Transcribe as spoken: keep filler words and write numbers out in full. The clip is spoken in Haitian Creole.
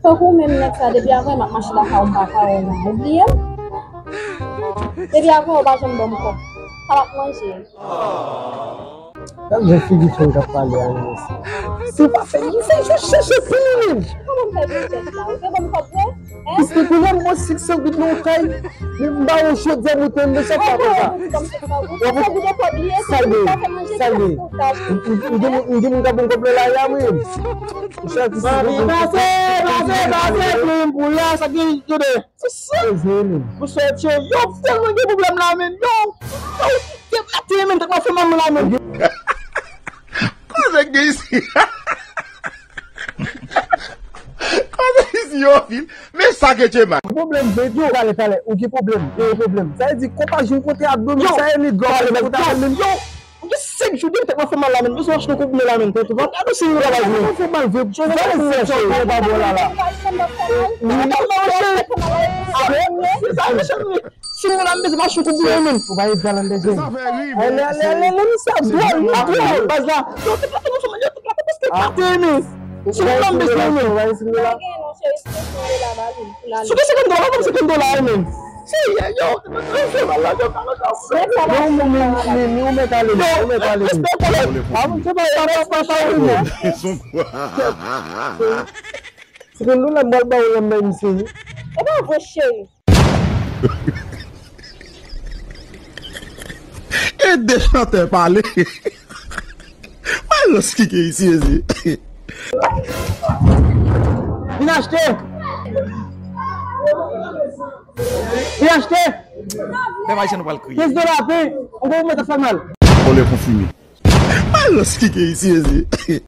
Tankou menm nèg sa, depi avan m ap mache lakay ou, m pa ka wè w la. Ou bliye m? Depi avan ou pa janm ban m kòb. Sa m ap manje. Gad jan figi tchoul k ap pale a, mesye. Se pa fè, se jis chèche pou li menm. Kòman m fè pou tèt la? Ou te ban m kòb vre? Piske kounye a m bon sik san goud nan yon kay, men m ba ou chodyè moute m, men sa pa konsa. Ou konn sa, ou te fè goud ankò bliye, se pou sa fè manje ki ap kontab. M gen moun k ap ban m kòb nan lari a, wi. Pase, pase, pase, plim pou la, sa gen jode. Se sa. Bonswa, tchè. Yo, tèlman gen pwoblèm la, men. Yo, yo, te maten, men, tèt mwen fè mal la, men. Koze gen isi. Koze isi yo fil. Men sa ke tchema. Pwoblèm vre tou. Talè, talè, ou gen pwoblèm. Ou gen pwoblèm. Sa vle di, konpa jou kontre ap domi, sa e li gò, kontre ap domi. Yo, ou gen senk jou depi tèt mwen fè mal la, men. Bezwen achte koub mwen la, men. Tèt ou pa. Gade si yo travay, men. Fè mal vre. Gade si yo pa bon la, la. Wi. Sa, cheri. Si m nan la, m bezwen mache kout bouyon, men. Ou pa egal an dejen. Ale, ale, ale, ale, misye ap dwòl, li dwòl. Baz la. Yo, te plante nou fanm, yo, te plante paske plante, men. Si m nan la, m bezwen, men. Ou pa gen non, cheri, si te fin de la, ba li. Si w gen senkant dola, ba m senkant dola, men. Cheri, yo, te plante nou fanm la, yo, pa nan kase. Non, men, men, men, men, ou mèt ale, men, ou mèt ale, men. Respè, respè, respè. Ah, se pa, pa, pa, pa, pa, men. Senkant dola, m pral ba ou la, m bay misye. E pa vre, cheri. E de chantè pale. Mwen lòs ki gen isi, mezi. Vin achte. Vin achte. Pèp ayisyen nou pral kriye. Kenz dola, pen. Ou gon mwen ta fè mal. Vòlè konfime. Mwen lòs ki gen isi, mezi.